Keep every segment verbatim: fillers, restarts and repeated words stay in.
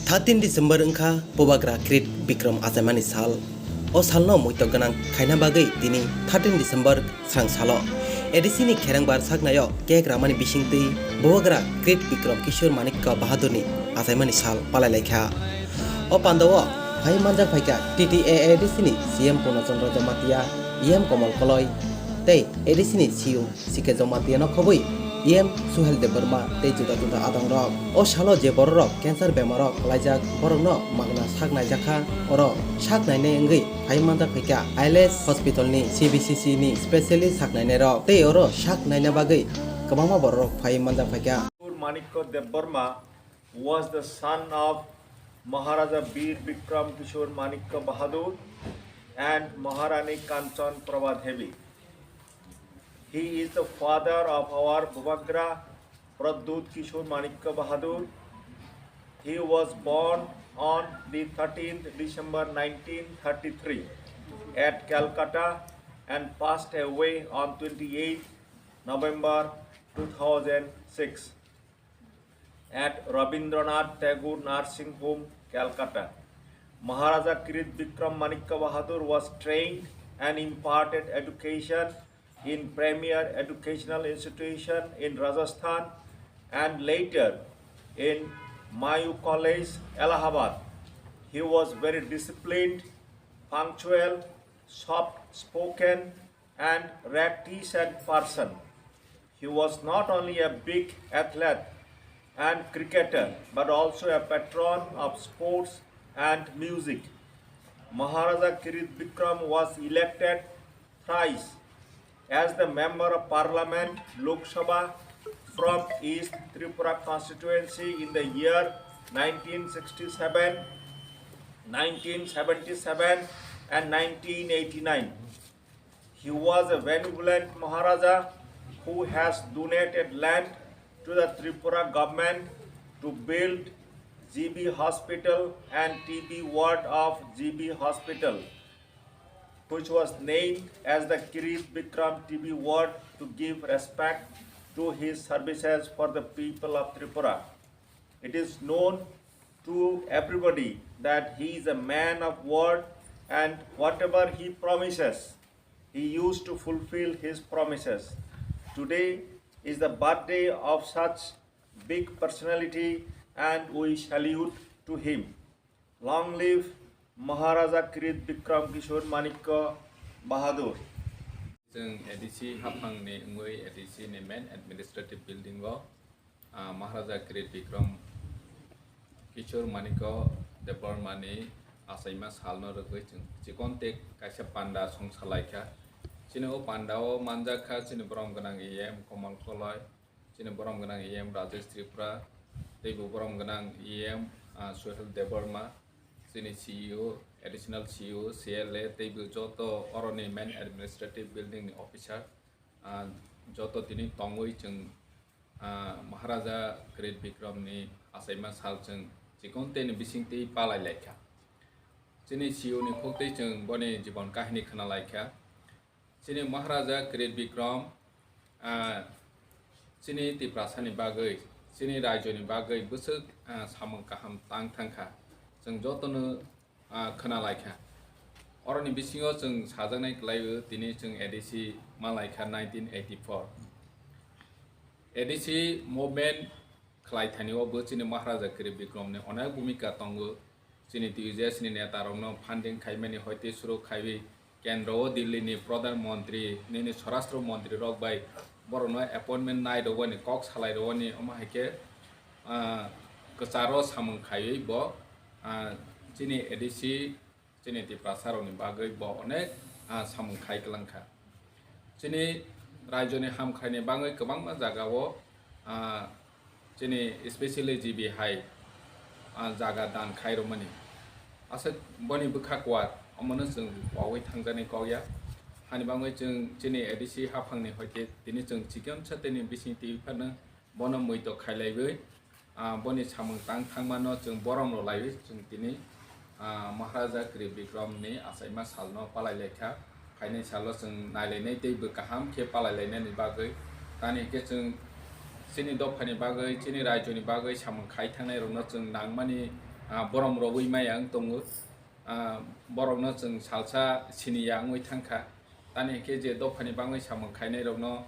Thirteen December wngkha Bubagra Kirit Bikram achaimani sal. O salno muitok gwnang khaina bagwi tini thirteen December srang salo A D C ni kherengbar saknaio cake ramani bisingtwi Bubagra Kirit Bikram Kishore Manikya Bahadurni achaimani sal palai laikha. O pandao phai manjak phaikha T T A A D C ni C M Purna Chandra Jamatia, E M Komal Koloi tei A D C ni C E O C K Jamatia no khobwi E M Suhel Debbarma tei juda juda adongrok. O salo je bororok cancer bemaro kwlaijak, borokno magna sak naijakha, oro sak nainai wngwi phai manjak phaikha I L S hospital ni C B C C ni specialist sak nainairok tei oro sak naina bagwi kwbangma bororok phai manjak phaikha. Manikya Debbarma was the son of Maharaja Bir Bikram Kishore Manikya Bahadur and Maharani Kanchan Prabha Devi. He is the father of our Bubagra Pradyut Kishore Manikya Bahadur. He was born on the thirteenth December nineteen thirty-three at Calcutta and passed away on twenty-eighth November two thousand six at Rabindranath Tagore Nursing Home, Calcutta. Maharaja Kirit Bikram Manikya Bahadur was trained and imparted education in premier educational institution in Rajasthan and later in Mayu College, Allahabad. He was very disciplined, punctual, soft spoken, and recreation person. He was not only a big athlete and cricketer, but also a patron of sports and music. Maharaja Kirit Bikram was elected thrice as the Member of Parliament, Lok Sabha, from East Tripura constituency in the year nineteen sixty-seven, nineteen seventy-seven, and nineteen eighty-nine. He was a benevolent Maharaja who has donated land to the Tripura government to build G B Hospital and T B ward of G B Hospital, which was named as the Kirit Bikram T B ward to give respect to his services for the people of Tripura. It is known to everybody that he is a man of word and whatever he promises, he used to fulfill his promises. Today is the birthday of such big personality and we salute to him. Long live Maharaja Kirit Bikram Kishore Manikya Bahadur. Chwng A D C haphangni wngwi A D C ni main administrative building o, ah, Maharaja Kirit Bikram Kishore Manikya Debbarma ni achaima salno rwgwi chwng chikon tei kaisa panda song salaikha. Chini o panda o manjakha chini borom gwnang E M Komal Koloi, chini borom gwnang E M Rajesh Tripura, teibo borom gwnang E M, ah, Suhel Debbarma, chini C E O, additional C E O, C L A, teibo joto oroni main administrative building ni officer, ah, joto tini tongwi chwng, ah, Maharaja Great Bikram ni achaima sal chwng chikon tei ni bising tei palai laikha. Chini C E O ni khuk tei chwng boni jibon kahini khna laikha. Chini Maharaja Kirit Bikram, ah, chini Tiprasani bagwi, chini raijoni bagwi bwswk, ah, samung kaham tang thangkha. Chwng jotono, ah, khna laikha. Oroni bisingo chwng sajaknai kwlaio tini chwng A D C ma laikha nineteen eighty-four. A D C movement khlai thani o bo chini Maharaja Kirit Bikram ni onek bhumika tongo. Chini T U J S ni neta rokno funding khaimani hoite suru khaiwi kendro o Delhi ni Pradhan Mantri nini Swarashtra Mantri rok bai borokno appointment nai rwani kok salai rwani omo hai khe, ah, kwcharo samung khaiwi bo, ah, chini A D C chini Tiprasa rokni bagwi bo onek, ah, samung khai kwlangkha. Chini raijoni hamkhaini bagwi kwbangma jagao, ah, chini specially G B hai, ah, jaga dan khai rwmani. Aswk boni bwkha kwar omono chwng wawi thangjani kokya. Hani bagwi chwng chini A D C haphangni hoite tini chwng chikon sa tini bising twi phano bono muitok khailaiwi, ah, boni samung tang thangmano chwng borom rw laiwi chwng tini, ah, Maharaja Kri Bikram ni achaima salno palai laikha. Phainai salo chwng nailainai tei bw kaham khe palai lainani bagwi. Tani hwnkhe chwng chini dophani bagwi, chini raijoni bagwi samung khai thangnai rokno chwng nangmani ah, borom rwui maya wng tongo. Ah, borokno chwng salsa siniya wngwi thangkha. Tani hinkhe je dophani bagwi samung khainairokno,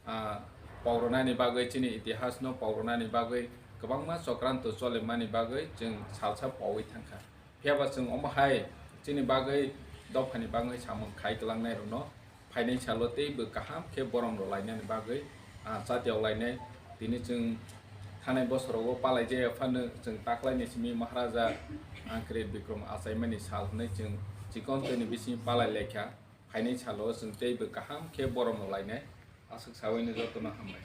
ah, pokronani bagwi, chini itihasno pokronani bagwi kwbangma chokranto cholimani bagwi chwng salsa powi thangkha. Phiyaba chwng omo hai chini bagwi dophani bagwi samung khai kwlangnairokno phainai salo teibo kaham khe borom rwlainani bagwi, ah, chatiok lainai. Tini chwng thanai bosorogo palai jaya phano chwng taklaini simi Maharaja, ah, Kirit Bikram achaimani sal hwnwi chwng chikon toini bisingo palai laikha. Phainai salo chwng teibo kaham khe borom rwlainai. Aswk sawi no jotono hambai.